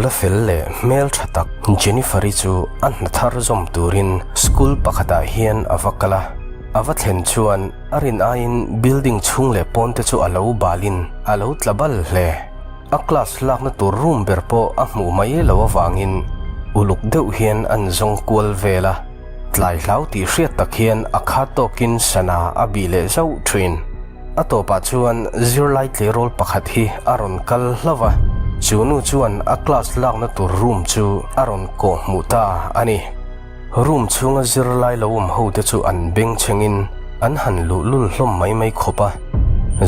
Nula fel leh hmeltha tak Jennifer-i chu a hna thar zawm turin school pakhatah hian a va kal a. A va thlen chuan a rin aiin building chhung leh pawn te chu a lo balin a lo tla bal hle. A class lakna tur room ber pawh a hmuh mai lo avangin uluk deuh hian an zawng kual vel a. Tlai hlau tih hriat tak hian a khat tawkin sana a bih leh zauh thin. A tawpah chuan zirlai tleirawl pakhat hi a rawn kal hlauh a, chu nu chuan a class lakna tur room chu a rawn kawh hmuh ta a ni. Room chhunga zirlai lo awm ho te chu an beng chhengin an han luh lul hlawm mai mai khawp a,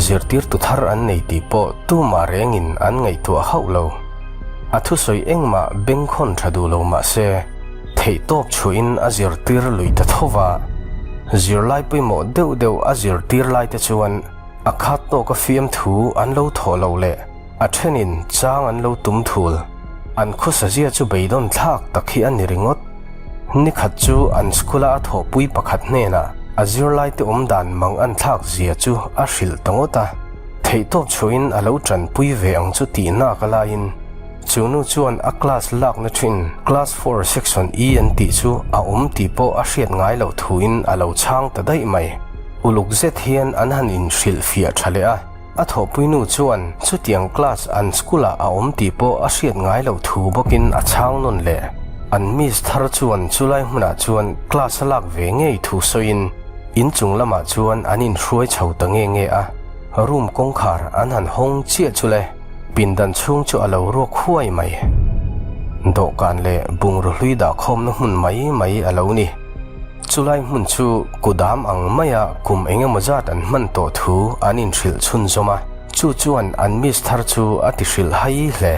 zirtirtu thar an nei tih pawh tumah rengin an ngaihtuah hauh lo. A thusawi engmah bengkhawn tha duh lo mah se, Theihtawp chhuahin a zirtir lui ta tho va, zirlai pawimawh deuh deuh a zirtir lai te chuan a khat tawka fiamthu an lo thawh loh leh a thenin chang an lo tum thul. An khawsazia chu beidawn thlak tak hi a ni ringawt. Nikhat chu an school-a a thawhpui pakhat hnenah a zirlai te awm dan mang an thlak zia chu a hrilh ta ngawt a, theihtawp chhuahin a lo tanpui ve ang chu tih nak a laiin, Chu nu chuan a class lakna thin class four section E an tih chu a awm tih pawh a hriat ngai loh thuin a lo chhang ta daih mai. Uluk zet hian an han inhrilh fiah tha leh a, a thawhpui nu chuan chutiang class an school ah a awm tih pawh a hriat ngai loh thu bawkin a chhang nawn leh. An miss thar chuan chulai hmunah chuan class a lak ve ngei thu sawiin inchung lamah chuan an inhruai chho ta nge nge a, room kawngkhar an han hawng chiah chu le. Pindan chhung chu a lo ruak huai mai. Dawhkan leh bungraw hlui dah khawmna hmun mai mai a lo ni. Chulai hmun chu kudam ang maia kum eng emaw zat an hman tawh thu an inhrilh chhunzawm a, chu chuan an miss thar chu a ti hrilh hai hle.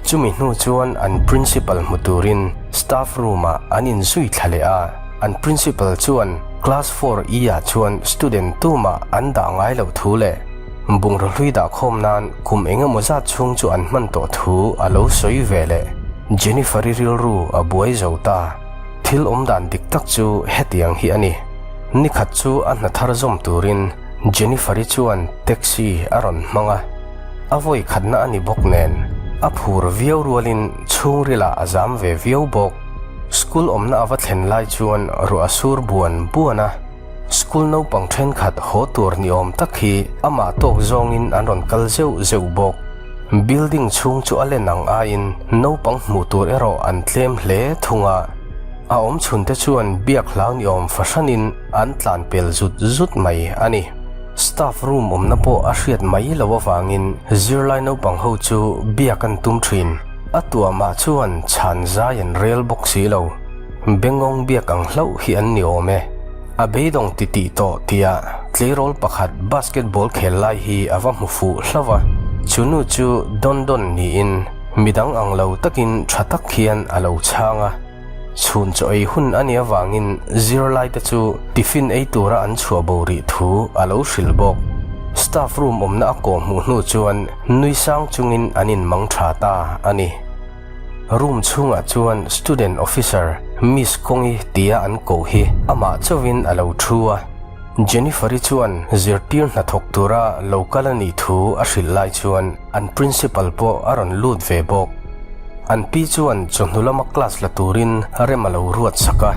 Chumi hnu chuan an principal hmu turin staff room-ah an inzui thla leh a, an principal chuan class 4E ah chuan student tumah an dah ngai loh thu leh, Bungraw hlui dah khawm nan kum eng emaw zat chhung chu an hman tawh thu a lo sawi ve leh. Jennifer-i rilru a buai zo ta. Thil awm dan dik tak chu hetiang hi a ni. Nikhat chu a hna thar zawm turin Jennifer-i chuan taxi a rawn hmang a. A vawi khatna a ni bawk nen a phur viau rualin chhungrilah a zam ve viau bawk. School awmna a va thlen lai chuan ruah a sur buan buan a. School naupang thenkhat haw tur ni awm tak hi amah tawk zawngin an rawn kal zeuh zeuh bawk. Building chhung chu a len ang aiin naupang hmuh tur erawh an tlem hle thung a. A awm chhunte chuan biak hlau ni awm fahranin an tlan pel zut zut mai a ni. Staff room awmna pawh a hriat mai loh avangin zirlai naupang ho chu biak an tum thin. A tuahmah chuan chhan zai an rel bawk si lo. Bengawng biak ang hlauh hi an ni awm e. A beidawng ti tih tawh tia tleirawl pakhat basketball khel lai hi a va hmu fuh hlauh a. Chu nu chu Don Don niin midang ang lo takin tha tak hian a lo chhang a. Chhun chaw ei hun a nih avangin zirlai te chu tiffin ei tura an chhuah bo rih thu a lo hrilh bawk. Staff room awmna a kawh hmuh hnu chuan nui sang chungin an inmang tha ta a ni. Room chhungah chuan student officer Miss Kawngi tia an koh hi amah chauhin a lo thu a. Jennifer-i chuan zirtir hnathawk tura lo kal a nih thu a hrilh lai chuan an principal pawh a rawn lut ve bawk. An pi chuan chawhnu lama class la turin rem a lo ruat sak a.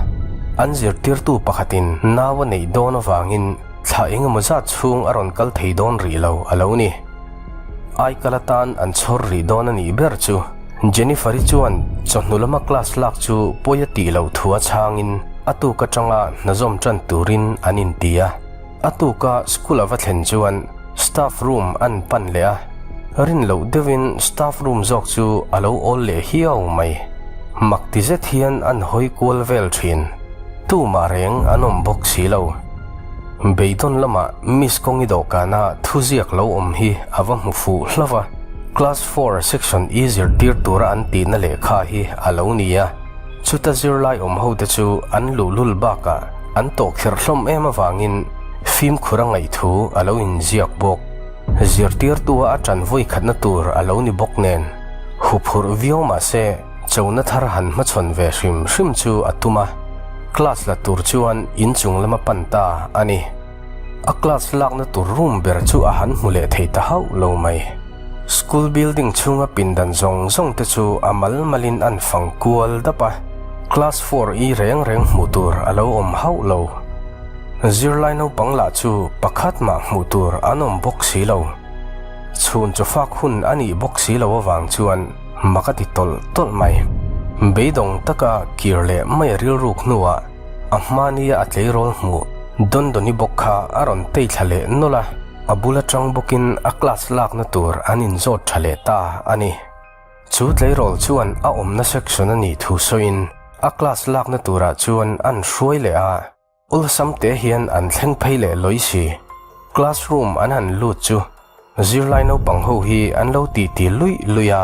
An zirtirtu pakhatin nau a neih dawn avangin thla engemaw zat chhung a rawn kal thei dawn rih lo a lo ni. Aikal atan an chhawr rih dawn a nih ber chu. Jennifer-i chuan chawhnu lama class lak chu pawi a tih loh thu a chhangin a tuk atanga hna zawm tan turin an inti a. A tuka school a va thlen chuan staff room an pan leh a, rin loh deuhin staff room zawk chu a lo awl leh hiau mai. Mak ti zet hian an hawi kual vel thin. Tumah reng an awm bawk si lo. Beidawn lamah Miss Kawngi dawhkana thuziak lo awm hi a va hmu fuh hlauh a, Class four Section E zirtir tura an tihna lehkha hi a lo ni a. Chuta zirlai awm hote chu an luhlul bakah an tawhkherh hlawm em avangin fimkhur a ngaih thu a lo inziak bawk. Zirtirtua a ṭan vawikhatna tur a lo ni bawk nen, huphurh viau mah se, Chona thar han hmachhawn ve hrim hrim chu a tum a, class la tur chuan inchung lama pan ta a ni. A class lakna tur room ber chu a han hmu leh thei ta hauh lo mai. School building chhunga pindan zawng zawng te chu a mal malin an fang kual dap a, class 4 i reng reng hmuh tur a lo awm hauh lo. Zirlai naupang lah chu pakhat mah hmuh tur an awm bawk si lo. Chhun chawfak hun a nih bawk si lo avang chuan mak a ti tawlh tawlh mai. Beidawng taka kir leh mai a rilruk hnuah a hmania a tleirawl hmuh Dondoni bawk kha a rawn tei thla leh nawlh a, a bul atang bawkin a class lakna tur an inzawt tha leh ta a ni. Chu tleirawl chuan a awmna section a nih thu sawiin a class lakna turah chuan an hruai leh a. Awlsam te hian an thleng phei leh lawi si. Classroom an han lut chu zirlai naupang ho hi an lo ti ti luih luih a,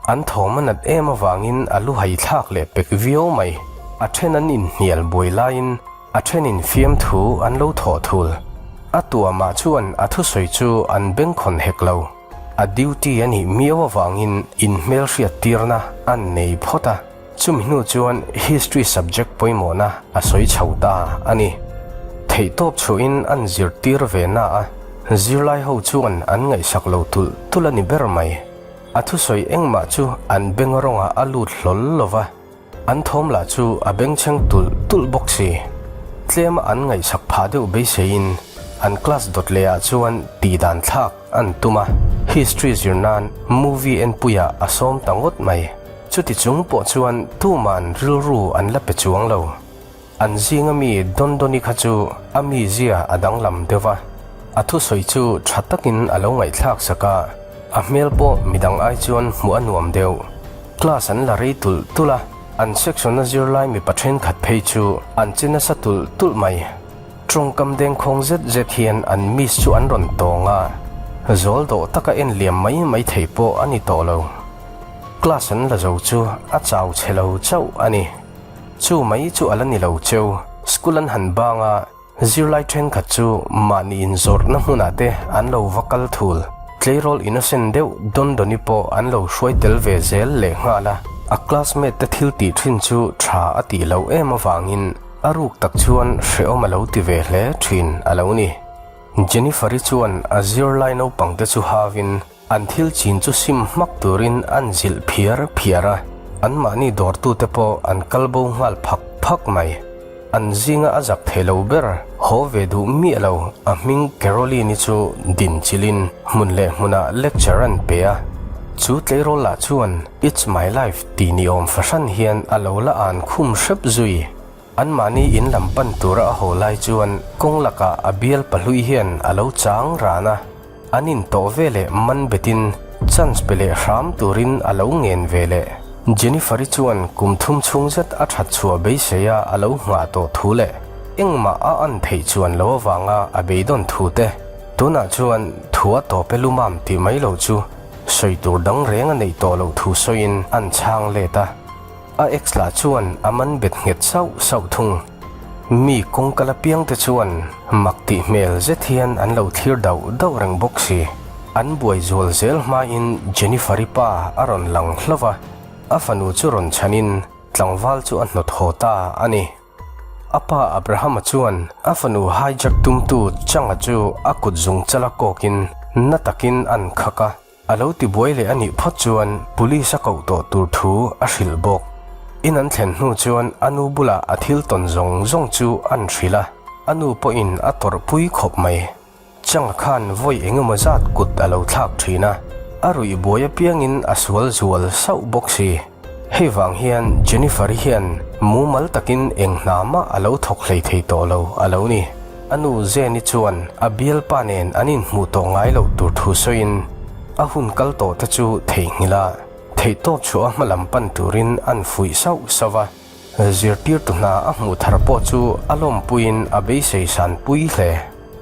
an thawm a nat em avangin a lu hai thlak leh pek viau mai. A then an inhnial buai laiin a thenin fiamthu an lo thawh thul. A tuamah chuan a thusawi chu an bengkhawn hek lo. A duty a nih miau avangin inhmelhriat tirna an nei phawt a. Chumi hnu chuan History subject pawimawhna a sawi chho ta a ni. Theihtawp chhuahin an zirtir ve na a, zirlai ho chuan an ngaihsak lo tulh tulh a ni ber mai. A thusawi engmah chu an beng rawngah a lut hlawl lo va, an thawm lah chu a bengchheng tulh tulh bawk si. Tlema an ngaihsak phah deuh beiseiin an class dawt lehah chuan tihdan thlak an tum a, History zir nan movie enpuiah a sawm ta ngawt mai. Chuti chung pawh chuan tuman rilru an la pe chuang lo. An zinga mi Dondoni kha chu a mizia a danglam deuh va, a thusawi chu tha takin a lo ngaihthlak sak a, a hmel pawh midang ai chuan hmuh a nuam deuh. Class an la rei tulh tulh a, an section-a zirlai mipa thenkhat phei chu an che nasa tulh tulh mai. Tawngkam dengkhawng zet zet hian an miss chu an rawn tawng a, zawl dawh taka en liam mai mai thei pawh a ni tawh lo. Class an la zo chu a chau chhe lo chauh a ni. Chu mai chu a la ni lo cheu. School an han bang a, zirlai thenkhat chu mahni inzawrhna hmunah te an lo va kal thul. Tleirawl innocent deuh Dondoni pawh an lo hruai tel ve zel leh nghal a, a classmate te thil tih thin chu tha a tih loh em avangin a ruk tak chuan hrehawm a lo ti ve hle thin a lo ni. Jennifer-i chuan a zirlai naupang te chu havin An thil chin chu sim hmak turin an zilh phiar phiar a, anmahni dawrtute pawh an kal bo nghal phak phak mai. An zinga a zak thei lo ber, haw ve duh miah lo, a hming Caroline-i chu din chilhin hmun leh hmunah lecture an pe a. Chu tleirawl lah chuan It's my life tih ni awm fahran hian a lo la an khum hrep zui. Anmahni in lam pan tura a haw lai chuan kawng lakah a bial pahlui hian a lo chang ran a. An intawh ve leh man betin chance pe leh hram turin a lo ngen ve leh. Jennifer-i chuan kum thum chhung zet a that chhuah beisei a a lo nghah tawh thu leh engmah a an theih chuan lo avanga a beidawn thu te tunah chuan thu a tawp e lumam tih mai lo chu sawi tur dang reng a neih tawh loh thu sawiin an chhang let a. A ex lah chuan a man bet nghet sauh sauh thung. Mi kawngkal apiang te chuan mak tih hmel zet hian an lo thlir dauh dauh reng bawk si. An buai zual zel hmain Jennifer-i pa a rawn lang hlauh a, a fanu chu rawn chhanin tlangval chu a hnawt haw ta a ni. A pa Abraham-a chuan a fanu hijack tumtu Changa chu a kut zung chala kawkin na takin an khak a. A lo ti buai leh a nih phawt chuan police a koh tawh tur thu a hrilh bawk. In an thlen hnu chuan a nu bulah a thil tawn zawng zawng chu an hrilh a, a nu pawhin a tawrhpui khawp mai. Changa khan vawi eng emaw zat kut a lo thlak thin a, a ruih buai apiangin a sual zual sauh bawk si. Hei vang hian Jennifer-i hian mumal takin eng hna mah a lo thawk hlei thei tawh lo a lo ni. A nu Zeni chuan a bialpa nen an inhmuh tawh ngai loh tur thu sawiin a hun kal tawh te chu theihnghilh a, theihtawp chhuah a hmalam pan turin an fuih sauh sauh a. Zirtirtu hna a hmuh thar pawh chu a lawmpuiin a beisei san pui hle.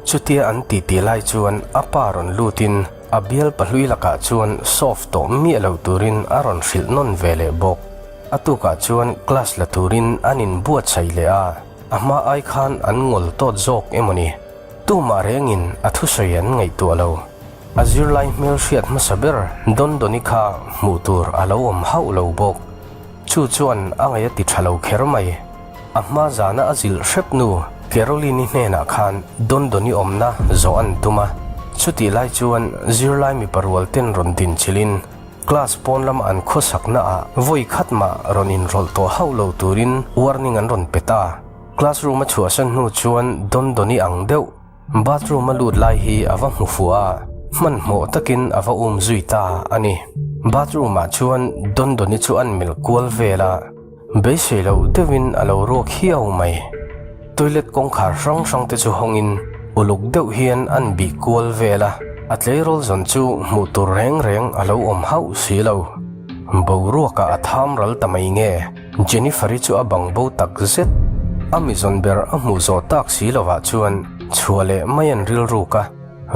Chutia an titi lai chuan a pa rawn lutin a bialpa hlui lakah chuan soft tawh miah lo turin a rawn hrilh nawn ve leh bawk. A tukah chuan class la turin an inbuatsaih leh a, a hma ai khan an ngawl tawt zawk emaw ni? Tumah rengin a thusawi an ngaihtuah lo. A zirlai hmel hriat hmasa ber Dondoni kha hmuh tur a lo awm hauh lo bawk. Chu chuan a ngaih a ti tha lo kher mai. A hma zana a zilh hrep nu Caroline-i hnenah khan Dondoni awmna zawh an tum a. Chutih lai chuan zirlai mipa rual ten rawn din chilhin class pawn lama an khawsakna ah vawi khat mah rawn inrawlh tawh hauh lo turin warning an rawn pe ta. Classroom a chhuahsan hnu chuan Dondoni ang deuh bathroom a lut lai hi a va hmu fuh a, hmanhmawh takin a va um zui ta a ni. Bathroom ah chuan Dondoni chu an melh kual vel a. Beisei loh deuhin a lo ruak hiau mai. Toilet kawngkhar hrang hrang te chu hawngin uluk deuh hian an bih kual vel a, a tleirawl zawn chu hmuh tur reng reng a lo awm hauh si lo. Boruakah a tham ral ta mai nge, Jennifer-i chu a bang bo tak zet. A mi zawn ber a hmuh zawh tak si lovah chuan chhuah leh mai an rilruk a.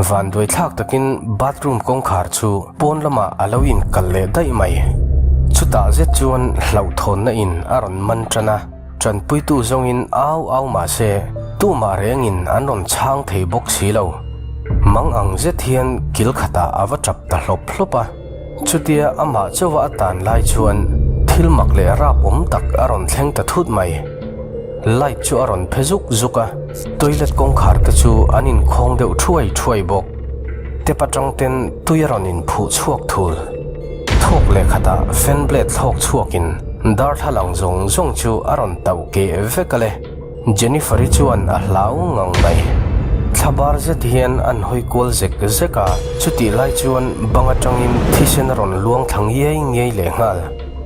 Vanduai thlak takin bathroom kawngkhar chu pawn lamah a lo inkal leh daih mai. Chutah zet chuan hlauhthawnna in a rawn man tan a, tanpuitu zawngin au au mah se tumah rengin an rawn chhang thei bawk si lo. Mang ang zet hian kil khatah a va tap ta hlawp hlawp a. Chutia amah chauha a tan lai chuan thil mak leh rap awm tak a rawn thleng ta thut mai. Light chu a rawn phe zuk zuk a, toilet kawngkhar te chu an inkhawng deuh thuai thuai bawk. Tap atang ten tui a rawn inphuh chhuak thul. Thawk leh khatah fan blade thlawk chhuakin darthlalang zawng zawng chu a rawn tauh keh vek a le. Jennifer-i chuan a hlau ngang mai. Thlabar zet hian an hawi kual zek zek a, chutih lai chuan bang atangin thisen a rawn luang thla ngiai ngiai leh nghal.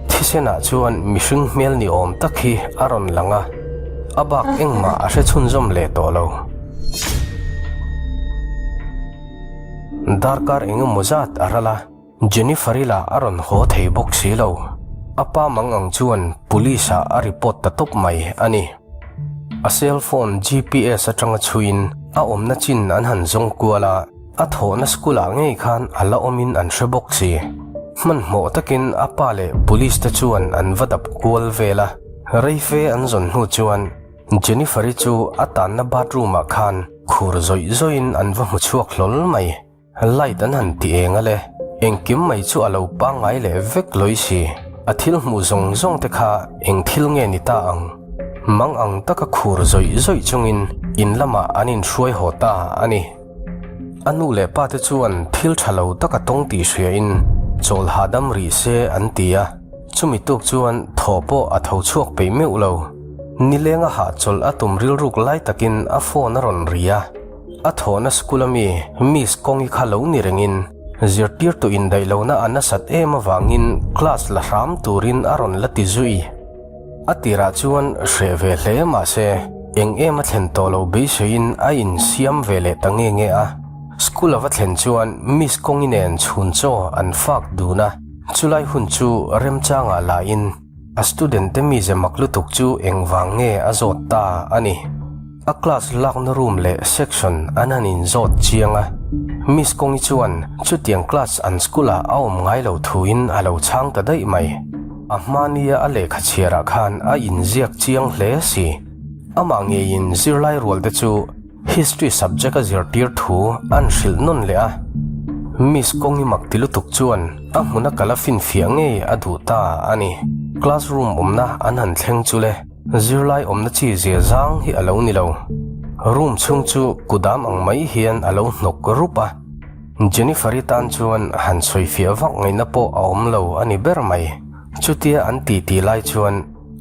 Thisenah chuan mihring hmel ni awm tak hi a rawn lang a, a bak engmah a hre chhunzawm leh tawh lo. Darkar engemaw zat a ral a. Jennifer-i lah a rawn haw thei bawk si lo. A pa mang ang chuan police ah a report ta tawp mai a ni. A cell phone GPS atanga chhuiin a awmna chin an han zawng kual a, a thawhna school ah ngei khan a la awmin an hre bawk si. Hmanhmawh takin a pa leh police te chuan an va dap kual vel a, reife an zawn hnu chuan Jennifer-i chu a tanna bathroom ah khan khur zawih zawihin an va hmu chhuak hlawl mai. Light an han ti eng a le, engkim mai chu a lo pangngai leh vek lawi si. A thil hmuh zawng zawng te kha eng thil nge ni ta ang? Mang ang taka khur zawih zawih chungin in lamah an inhruai haw ta a ni. A nu leh pa te chuan thil tha lo taka tawng tih hriain chawl hahdam rih se an ti a, chumi tuk chuan thaw pawh a tho chhuak peih meuh lo. Nilenga hahchawlh a tum rilruk lai takin a phone a rawn ri a. A thawhna school a mi Miss Kawngi kha lo ni rengin zirtirtu indaih lohna a nasat em avangin class la hram turin a rawn la ti zui. A tirah chuan hreh ve hle mahse eng em a thlen tawh lo beiseiin a insiam ve leh ta nge nge a. School a va thlen chuan Miss Kawngi nen chhun chaw an fak dun a, chulai hun chu remchangah lahin A student te mize mak lutuk chu engvang nge a zawt ta a ni. A class lakna room leh section an han inzawt chiang a. Miss Kawngi chuan chutiang class an school ah a awm ngai lo thuin a lo chhang ta daih mai. A hmania a lehkha chhiarah khan a inziak chiang hle si. Amah ngeiin zirlai rual te chu History subject a zirtir thu an hrilh nawn leh a, Miss Kawngi mak ti lutuk chuan a hmuna kal a finfiah ngei a duh ta a ni. Classroom awmna an han thleng chu le, zirlai awmna chi zia zang hi a lo ni lo. Room chhung chu kudam ang mai hian a lo hnawk rup a, Jennifer-i tan chuan han sawifiah vak ngaihna pawh a awm lo a ni ber mai. Chutia an titi lai chuan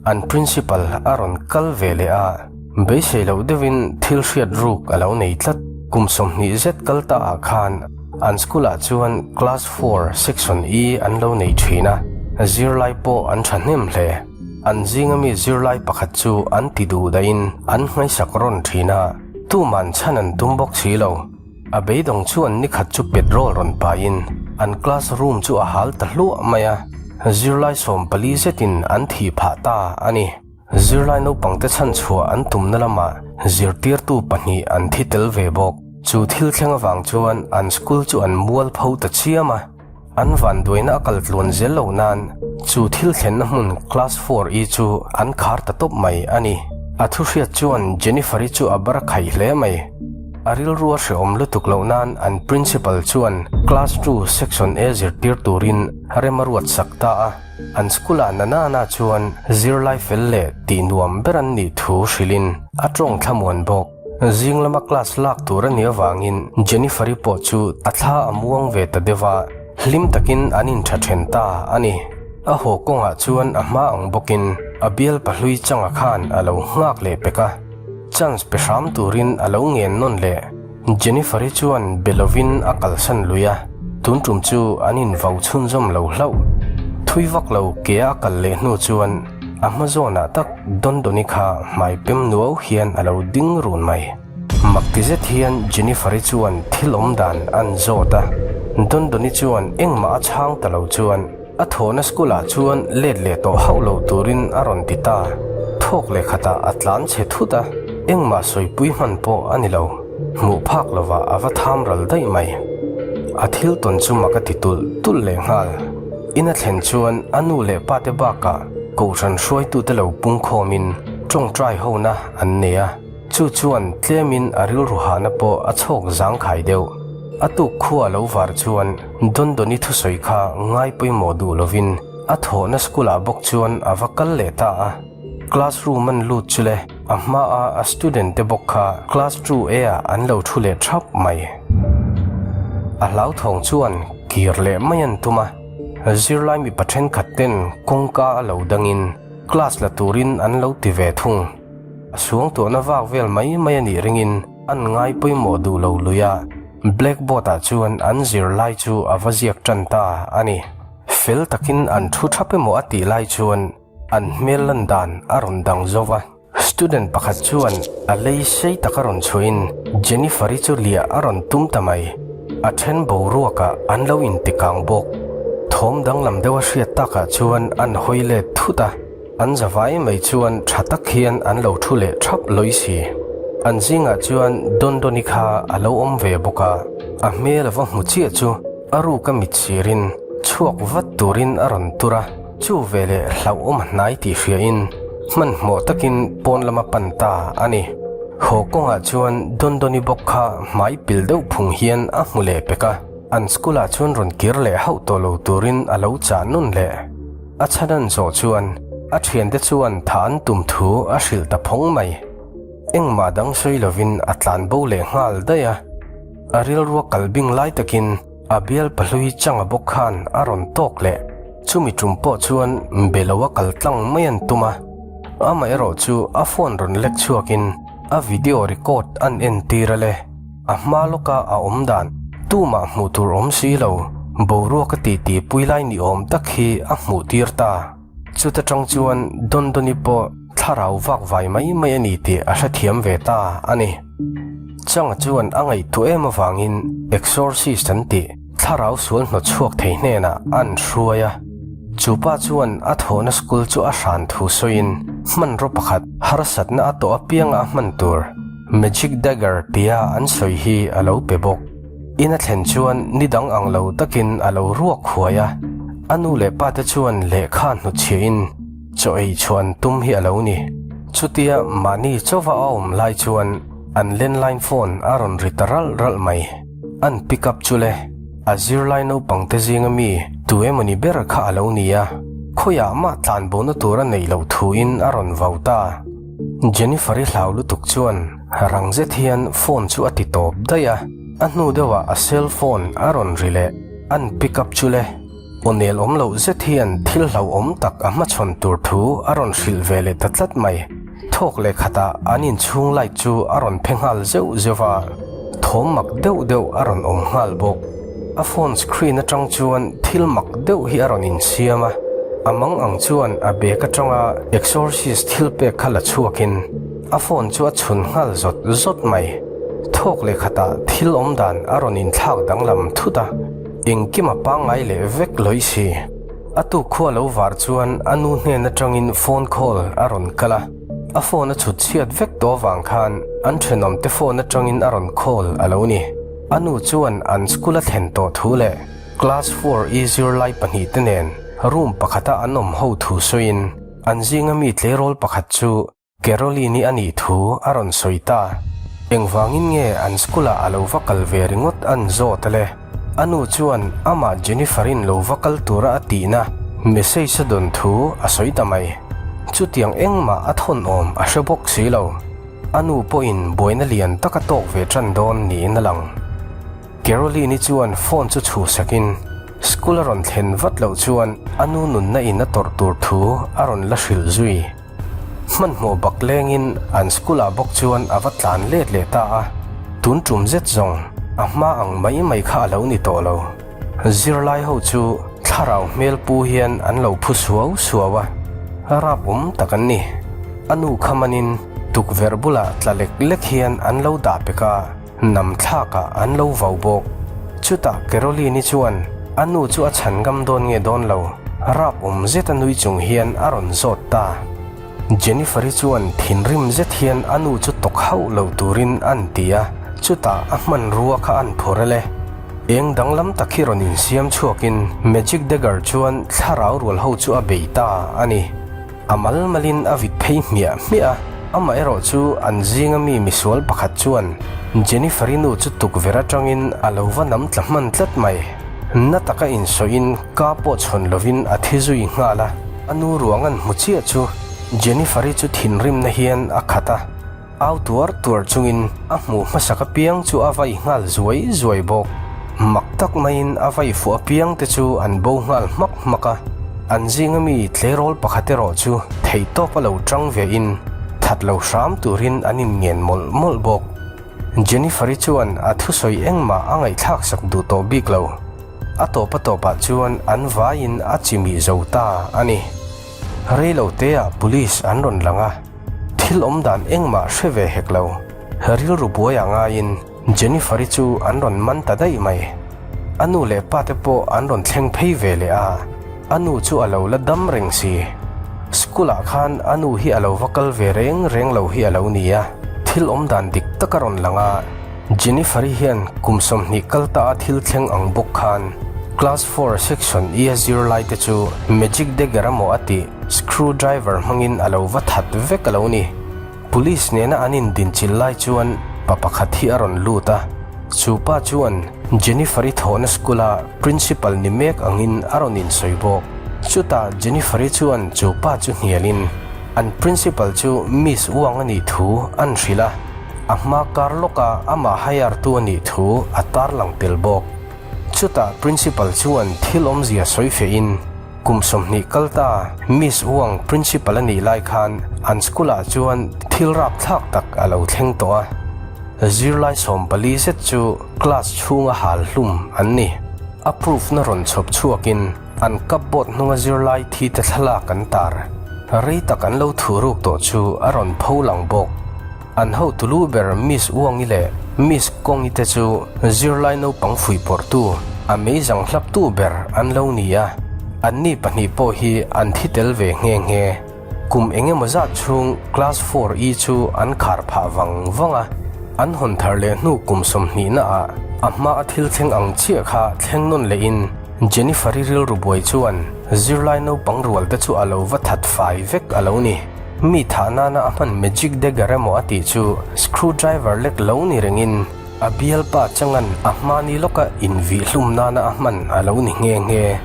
An principal a rawn kal ve leh a, beisei loh deuhin thil hriat ruk a lo nei tlat. Kum 20 zet kal ta ah khan an school ah chuan class four section E an lo nei thin a, zirlai pawh an thahnem hle. An zinga mi zirlai pakhat chu an ti duh dahin an hmaisak rawn thin a, tuman chhan an tum bawk si lo. A beidawng chuan nikhat chu petrol rawn paihin an class room chu a hal ta hluah mai a, zirlai 14 zetin an thih phah ta a ni. Zirlai naupangte chhanchhuah an tumna lamah zirtirtu pahnih an thi tel ve bawk. Chu thil thleng avang chuan an school chu an mual pho ta chiam a. An vanduaina a kal tluan zel lo nan chu thil thlenna hmun class 4 E chu an khar ta tawp mai a ni. A thu hriat chuan Jennifer-i chu a bar khaih hle mai. A rilru a hrehawm lutuk loh nan an principal chuan class 2 section A zirtir turin rem a ruat sak ta a. An school-ah Nanana chuan zirlai fel leh tih nuam ber an nih thu hrilhin a tawng thlamuan bawk. Zing lama class lak tur a nih avangin Jennifer-i pawh chu a thla a muang ve ta deuh a, hlim takin an intha then ta a ni. A haw kawngah chuan a hma ang bawkin a bial pahlui changa khan a lo nghak leh pek a, chance pe hram turin a lo ngen nawn leh. Jennifer-i chuan be lovin a kalsan lui a, tun tum chu an invau chhunzawm lo hlauh. Thui vak lo ke a kal leh hnu chuan a hma zawnah tak Dondoni kha hmai pem nuau hian a lo ding run mai. Mak ti zet hian Jennifer-i chuan thil awm dan an zawt a, Dondoni chuan engmah a chhang ta lo chuan, A thawhna school ah chuan let leh tawh hauh lo turin a rawn ti ta. Thawk leh khatah a tlan chhe thut a, engmah sawipui hman pawh a ni lo. Hmuh phak lovah a va tham ral daih mai. A thil tawn chu mak a ti tulh tulh leh nghal. In a thlen chuan a nu leh pa te bakah kohhran hruaitute lo pungkhawmin tawngtai hona an nei a. Chu chuan tlemin a rilru hahna pawh a chhawk zangkhai deuh. A tuk khua lo var chuan Dondoni thusawi kha ngai pawimawh duh lovin a thawhna school ah bawk chuan a va kal leh ta a. Classroom an lut chu le a hmaa a student te bawk kha class 2A ah an lo thu leh thap mai. A hlauthawng chuan kir leh mai an tum a, zirlai mipa thenkhat ten kawngka a lo dangin class la turin an lo ti ve thung. A suangtuahna vak vel mai mai a nih ringin an ngai pawimawh duh lo lui a, blackboard ah chuan an zirlai chu a va ziak tan ta a ni. Fel takin an thu thap emaw a tih lai chuan an hmel lan dan a rawn dang zo va. Student pakhat chuan a lei sei tak a rawn chhuahin Jennifer-i chu liah a rawn tum ta mai. A then boruakah an lo intikang bawk. Thawm danglam deuh a hriat takah chuan an hawi let thut a. An zavai mai chuan tha tak hian an lo thu leh thap lawi si. An zingah chuan Dondoni kha a lo awm ve bawk a, a hmel a va hmu chiah chu a ruk a mit sirin chhuak vat turin a rawn tur a, chu veleh hlauhawm a hnai tih hriain hmanhmawh takin pawn lama pan ta a ni. Haw kawngah chuan Dondoni bawk kha hmai pil deuh phung hian a hmu leh pek a, an school ah chuan rawn kir leh hauh tawh lo turin a lo chah nun leh. A chhan an zawh chuan a thiante chuan tha an tum thu a hrilh ta phawng mai. Engmah dang sawi lovin a tlan bo leh nghal daih a. A rilrua kal bing lai takin a bial pahlui changa bawk khan a rawn tawk leh. Chumi tum pawh chuan be lo a kal tlang mai an tum a. Amaherawh chu a phone rawn lek chhuakin a video record an entir a le. A hma lawka a awm dan, tumah hmuh tur awm si lo, boruak a titi pui lai ni awm tak hi a hmuh tir ta. Chuta tang chuan Dondoni pawh thlarau vak vai mai mai a ni tih a hrethiam ve ta a ni. Changa chuan a ngaihtuah em avangin exorcist an tih thlarau sual hnawt chhuak thei hnenah an hruai a. Chu pa chuan a thawhna school chu a hran thu sawiin hmanraw pakhat harsatna a tawh apianga a hman tur, Magic Dagger tia an sawi hi a lo pe bawk. In a thlen chuan ni dang ang lo takin a lo ruak huai a, a nu leh pa te chuan lehkha hnutchhiahin chaw ei chhuan tum hi a lo ni. Chutia mahni chauva a awm lai chuan an landline phone a rawn ri ta ralh ralh mai. An pick up chu le, a zirlai naupang te zinga mi tu emawni ber kha a lo ni a, khawiah mah tlanbohna tur a neih loh thuin a rawn vau ta. Jennifer-i hlau lutuk chuan rang zet hian phone chu a ti tawp daih a, a hnu deuhah a cell phone a rawn ri leh. An pick up chu le, aw nel awm loh zet hian thil hlauhawm tak a hmachhawn tur thu a rawn hrilh ve leh ta tlat mai. Thawk leh khatah an inchhung light chu a rawn phe nghal zeuh zeuh a, thawm mak deuh deuh a rawn awm nghal bawk. A phone screen atang chuan thil mak deuh hi a rawn insiam a, a mang ang chuan a bag atanga exorcist thil pek kha la chhuakin a phone chu a chhun nghal zawt zawt mai. Thawk leh khatah thil awm dan a rawn inthlak danglam thut a, engkim a pangngai leh vek lawih si. A tuk khua lo var chuan a nu hnen atangin phone call a rawn kal a, a phone a chhut chhiat vek tawh avang khan an thenawmte phone atangin a rawn call a lo ni. A nu chuan an school a thlen tawh thu leh class 4 i zirlai pahnihte nen room pakhata an awm ho thu sawiin an zinga mi tleirawl pakhat chu Caroline-i a nih thu a rawn sawi ta. Engvangin nge an school ah a lo va kal ve ringawt an zawt ale? A nu chuan amah Jennifer-in lo va kal tura a tihna message a dawn thu a sawi ta mai. Chutiang engmah a thawn awm a hre bawk si lo. A nu pawhin buaina lian tak a tawk ve tan dawn niin a lang. Caroline-i chuan phone chu chhuhsakin school a rawn thlen vat loh chuan a nu nunna in a tawrh tur thu a rawn la hrilh zui. Hmanhmawh bak lengin an school ah bawk chuan a va tlan let leh ta a, tun tum zet zawng a hma ang mai mai kha a lo ni tawh lo. Zirlai ho chu thlarau hmel pu hian an lo phu suau suau a, rap awm tak an ni. A nu kha manin tukverh bulah tla lek lek hian an lo dah pek a. Nam thlakah an lo vau bawk. Chutah Caroline-i chuan a nu chu a chhan ngam dawn nge dawn lo, rap awm zet a nui chung hian a rawn zawt ta. Jennifer-i chuan thinrim zet hian a nu chu tawk hauh lo turin an ti a, chutah a hmanrua kha an phawrh el e. Eng danglam tak hi rawn insiam chhuakin Magic Dagger chuan thlarau rual ho chu a bei ta a ni. A mal malin a vit phei hmiah hmiah a, amaherawh chu an zinga mi misual pakhat chuan Jennifer-i nu chu tukverh atangin a lo va nam tla hman tlat mai. Na taka insawiin ka pawh chhawn lovin a thi zui nghal a, a nu ruang an hmu chiah chu Jennifer-i chu thinrimna hian a khat a. Au tuar tuar chungin a hmuh hmasak apiang chu a vai nghal zuai zuai bawk. Mak tak maiin a vai fuh apiang te chu an bo nghal hmak hmak a, an zinga mi tleirawl pakhat erawh chu theihtawp a lo tang ve in that lo hram turin an inngen mawlh mawlh bawk. Jennifer-i chuan a thusawi engmah a ngaihthlak sak duh tawh bik lo. A tawp a tawpah chuan an vaiin a chimih zo ta a ni. Reilo teah police an rawn lang a. Thil awm dan engmah hre ve hek lo. Rilru buai ah ngaiin Jennifer-i chu an rawn man ta daih mai. A nu leh pa te pawh an rawn thleng phei ve leh a, a nu chu a lo la dam reng si. School ah khan a nu hi a lo va kal ve reng reng lo hi a lo ni a, thil awm dan dik tak a rawn lang a. Jennifer-i hian kum 20 kal ta a thil thleng ang bawk khan Class 4 Section I a zirlai te chu Magic Dagger emaw a tih Screw driver hmangin a lo va that vek a lo ni. Police nena an indinchilh lai chuan pa pakhat hi a rawn lut a, chu pa chuan Jennifer-i thawhna school-a principal ni mek angin a rawn insawi bawk. Chutah Jennifer-i chuan chu pa chu hnialin an principal chu Miss Wang a nih thu an hrilh a, a hma kar lawka amah hire tu a nih thu a tarlang tel bawk. Chutah principal chuan thil awmzia sawi fehin, Kum 20 kal ta, Miss Wang principal a nih lai khan an school ah chuan thil rapthlak tak a lo thleng tawh a. Zirlai 14 zet chu class chhunga hal hlum an ni. A proof na rawn chhawp chhuakin an cupboard hnunga zirlai thi te thlalak an tar. Rei tak an lo thu ruk tawh chu a rawn pho lang bawk. An hotu lu ber Miss Uangi leh Miss Kawngi te chu zirlai naupang fuihpawrhtu, a meizang hlaptu ber an lo ni a, anni pahnih pawh hi an thi tel ve nghe nghe. Kum eng emaw zat chhung Class 4 E chu an khar phah vang vang a, an hawn thar leh hnu kum 20 na ah a hma a thil thleng ang chiah kha thleng nawn lehin Jennifer-i rilru buai chuan zirlai naupang rual te chu a lo va that fai vek a lo ni. Mi thah nana a hman magic dagger emaw a tih chu screw driver lek lo ni rengin a bialpa changan a hmani lawka invih hlum nana a hman a lo ni nghe nghe.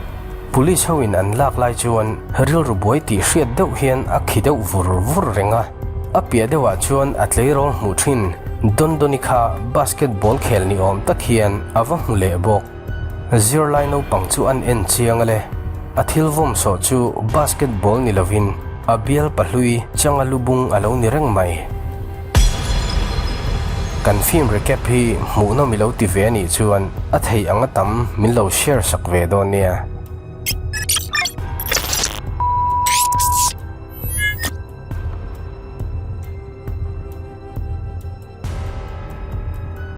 Police hoin an lak lai chuan rilru buai tih hriat deuh hian a khi deuh vur vur reng a. A piah deuhah chuan a tleirawl hmuh thin Dondoni kha basketball khel ni awm tak hian a va hmu leh bawk. Zirlai naupang chu an en chiang a le. A thil vawm sawh chu basketball ni lovin a bial pahlui changa lubung a lo ni reng mai. Kan film recap hi hmuhnawm i lo ti ve a nih chuan a theih anga tam min lo share sak ve dawn nia.